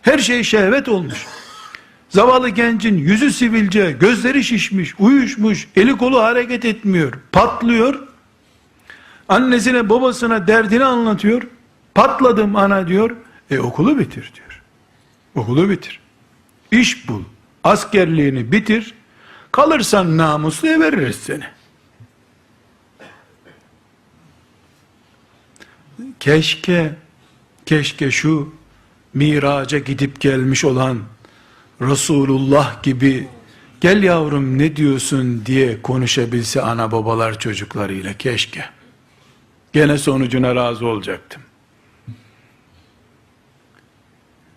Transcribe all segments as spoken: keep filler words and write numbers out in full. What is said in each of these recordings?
Her şey şehvet olmuş. Zavallı gencin yüzü sivilce, gözleri şişmiş, uyuşmuş, eli kolu hareket etmiyor, patlıyor. Annesine, babasına derdini anlatıyor. "Patladım ana," diyor. "E, okulu bitir," diyor. "Okulu bitir. İş bul. Askerliğini bitir. Kalırsan namusluya veririz seni." Keşke, keşke şu miraca gidip gelmiş olan Resulullah gibi, "Gel yavrum, ne diyorsun?" diye konuşabilse ana babalar çocuklarıyla, keşke. Gene sonucuna razı olacaktım.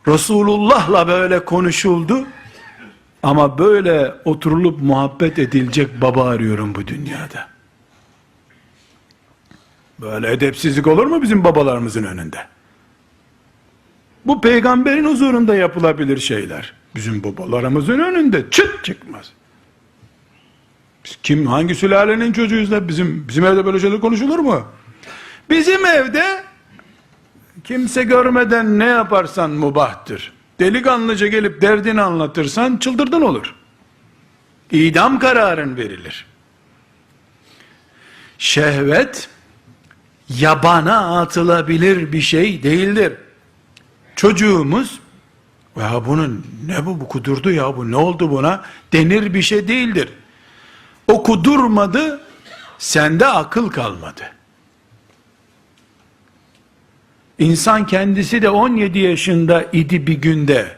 Resulullah'la böyle konuşuldu ama böyle oturulup muhabbet edilecek baba arıyorum bu dünyada. Böyle edepsizlik olur mu bizim babalarımızın önünde? Bu peygamberin huzurunda yapılabilir şeyler. Bizim babalarımızın önünde çıt çıkmaz. Biz kim, hangi sülalenin çocuğuyuz da bizim, bizim evde böyle şeyler konuşulur mu? Bizim evde kimse görmeden ne yaparsan mubahtır. Delikanlıca gelip derdini anlatırsan çıldırdın olur. İdam kararın verilir. Şehvet yabana atılabilir bir şey değildir. Çocuğumuz, "Ya bunun ne bu, bu kudurdu ya, bu ne oldu buna?" denir bir şey değildir. O kudurmadı, sende akıl kalmadı. İnsan kendisi de on yedi yaşında idi bir günde.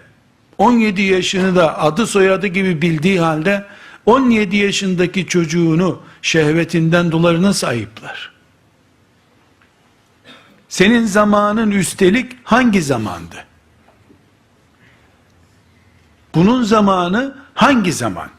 On yedi yaşını da adı soyadı gibi bildiği halde on yedi yaşındaki çocuğunu şehvetinden dolayı nasıl ayıplar? Senin zamanın üstelik hangi zamandı? Bunun zamanı hangi zaman?